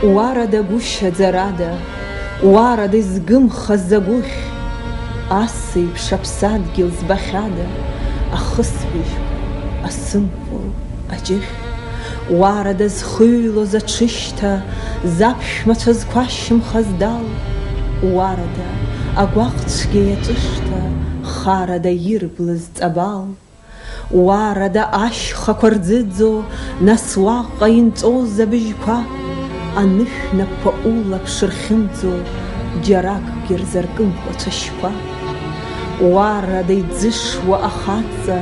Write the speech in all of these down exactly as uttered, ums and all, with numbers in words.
Уарада гәышьаӡарада, уарада изгымхаз агәыхь, ас еиԥш аԥсадгьыл збахьада, ахысбыжьқәа, асымпыл, аҷыхь? Уарада зхыҩлоз аҽышьҭа, заԥшәмацәа зқәашьымхаз дал, уарада агәаҟцәгьа иаҿышҭа, харада ирблыз ҵабал. Уарада ашьхақәа рӡыӡо, нас уаҟа инҵәоз абыжьқәа, анышә напқәа улаԥш рхьымӡо, џьаракгьы рзаркымкәа цәашьқәа. Уарада иӡышуа ахаҵа,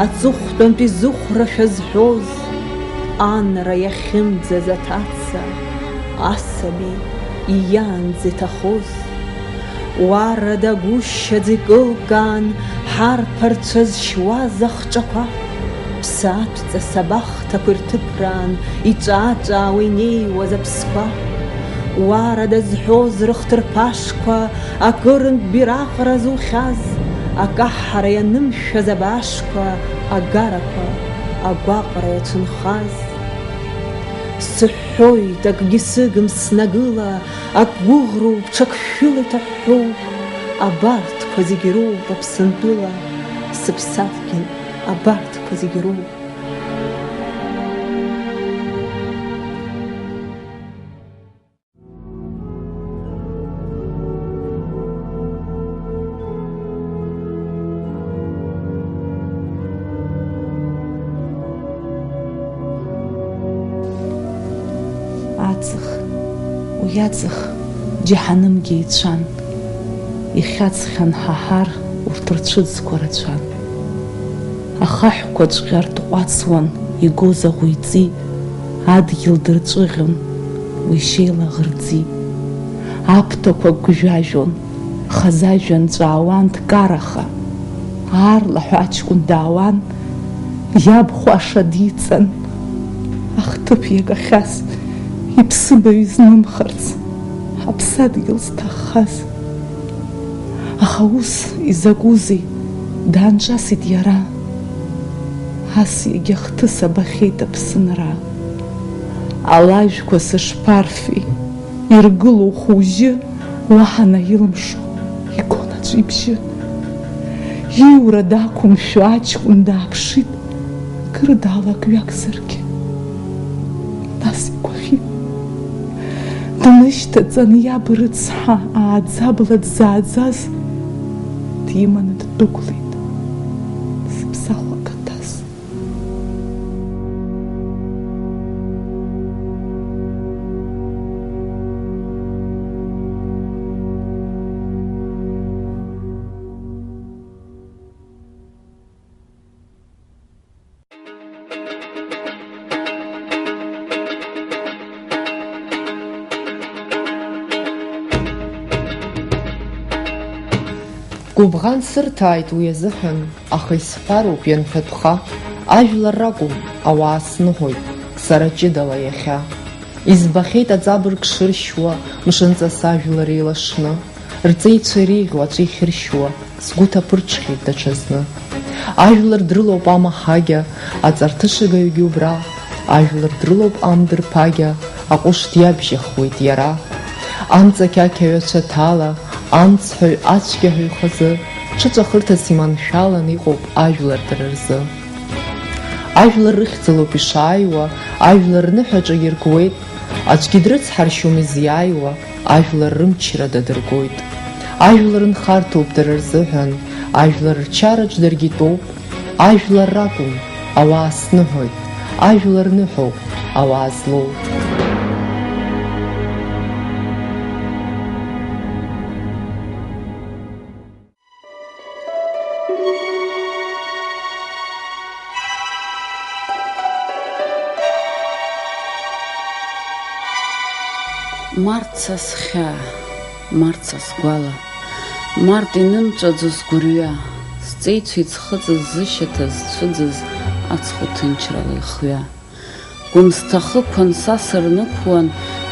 аҵыхәтәантәи зыхәрашәа зҳәоз, анра иахьымӡаз аҭаца, асаби ииаанӡа иҭахоз. Уарада гәышьаӡа икылкаан, ҳарԥарцәа зшьуаз ахҿақәа, ԥсаатәҵас абахҭақәа ирҭыԥраан, иҿаа-ҿаауа инеиуаз аԥсқәа. Уарада зҳәоз рыхҭырԥашқәа, акырынтә бираҟра зухьаз, акаҳара ианымшәаз абаашқәа, агарақәа, агәаҟра иацәынхаз. Сыҳәҳәоит, акгьы сыгым снагыла, ак гәыӷроуп, ҽак шәыла иҭаҳәҳәоуп, абарҭқәа зегь роуп Аԥсынтәыла, сыԥсадгьыл, абарҭқәа зегь роуп. Аҵых, уи аҵых џьаҳанымгьы еицәан, ихьаҵхьан ҳаҳар урҭ рцәыӡқәа рацәан. Ахаҳәқәаҵәҟьа ртҟәацуан игоз аӷәиҵи, адгьыл дырҵәыӷьон уи шьеила ӷырӡи. Аԥҭақәа гәжәажәон, хазажәа нҵәаауан дкараха. Аарлаҳәа аҷкәын даауан, иаб хәаша диҵан. Ахҭыԥ иагахьаз, иԥсыбаҩ изнымхарц, аԥсадгьыл зҭаххаз. Аха ус изакәызеи, даанҿасит иара. Ас иагьа хҭыс абахьеит Аԥсынра. Алажәқәа сышԥарфеи, иргылоу хәыжьы уаҳа наилымшо игон аӡә ибжьы. Иура дақәымшәо аҷкәын дааԥшит. Кыр далак-ҩакзаргьы, нас игәахьит. Днышьҭаҵан иаб рыцҳа ааӡабла дзааӡаз, диманы ддәықәлеит сыԥсахәа каҭас. Гәыбӷан сырҭааит уи азыҳәан, аха исҳәароуп ианҳәатәха, ажәлар ракәым, ауаа сныҳәоит, сара ҷыдала иахьа. Избахьеит аҵабырг шыршьуа, мшынҵас ажәлар еилашны. Рҵеицәа иреиӷьу аҵәа ихьыршьуа, сгәы ҭаԥырҽхьеит даҽазны. Ажәлар дрылоуп амаҳагьа, аҵарҭышагаҩгьы убра, ажәлар дрылоуп амдырԥагьа, аҟәыш диабжьахуеит иара. Амҵақьақьаҩцәа ҭала, амцҳәаҩ ацәгьаҳәаҩ хазы, ҽыҵәахырҭас иманшәалан иҟоуп ажәлар дара рзы. Ажәлар рыхьӡалоуп ишааиуа, ажәлар рныҳәаҿагьы ркуеит, аӡәгьы дрыцҳаршьом изиааиуа, ажәлар рымчра дадыргоит. Ажәлар нхарҭоуп дара рзыҳәан, ажәлар рчараҿ даргьы тәоуп. Ажәлар ракәым, ауаа сныҳәоит, ажәлар ныҳәоуп, ауаа злоу. Март са схьаа, Март са сгәала, март инымҵәаӡо сгәырҩа, сҵеицәа иӡхыҵыз, зышьаҭа зцәыӡыз ацхә ҭынчрала ихҩа. Гәымсҭа хықәан са сырнықәуан,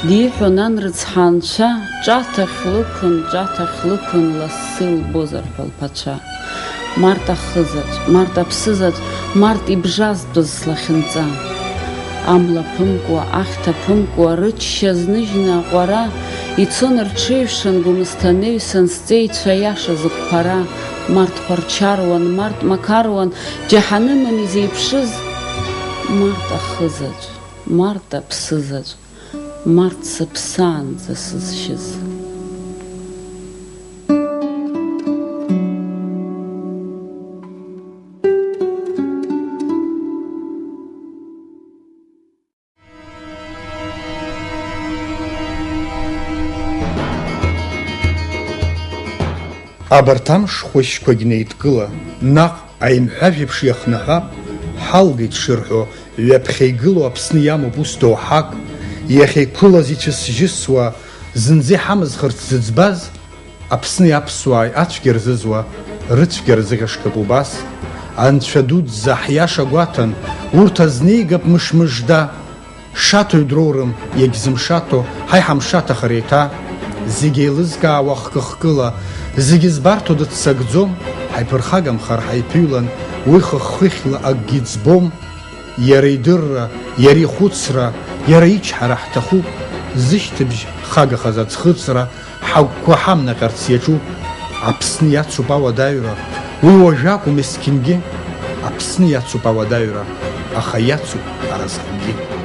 диҳәон ан рыцҳа анцәа, ҿаҭахь лықәын, ҿаҭахь лықәын, лассы илбозар ҳәа лԥацәа. Март ахызаҵә, март аԥсызаҵә, март ибжазтәыз слахьынҵа. Амла ԥымкуа, ахьҭа ԥымкуа, рычча зныжьны аҟәара, ицон рҽеиҩшан гәымсҭа неҩсан сҵеицәа иаша зықәԥара, март хәарчаруан, март мақаруан, џьаҳанымын изеиԥшыз, март ахызаҵә, март аԥсызаҵә, март сыԥсаанӡа сызшьыз. Абарҭ амш хәышьқәагь неидкыла, наҟ аимҳәажә еиԥш иахнаҳәап, ҳалгеит шырҳәо, ҩаԥхьа игылоу Аԥсны иамоуп ус доуҳак, иахьа иқәылаз ицәысжьысуа, зынӡа иҳамызхырц зыӡбаз, Аԥсни аԥсуааи ацәгьа рзызуа, рыцәгьа рзыӷьашкып убас. Анцәа дуӡӡа ҳиаша гәаҭан, урҭ азнеигап мыш-мыжда. Шаҭои дроурым, иагьзымшаҭо, ҳаи ҳамшаҭахар еиҭа. Зегь еилызкаауа хкы-хкыла, зегь збарҭо дыццакӡом, ҳаиԥырхагамхар ҳаиԥыҩлан, уи хыхь-хыхьла акгьы ӡбом. Иара идырра, иара ихәыцра, иара ичҳара ҳҭахуп, зышьҭыбжь хагахаз аӡхыҵра, ҳагәқәа ҳамнаҟьарц иаҿуп. Аԥсны иацуп ауадаҩра, уи уажә акәым есқьынгьы. Аԥсны иацуп ауадаҩра, аха иацуп аразҟынгьы.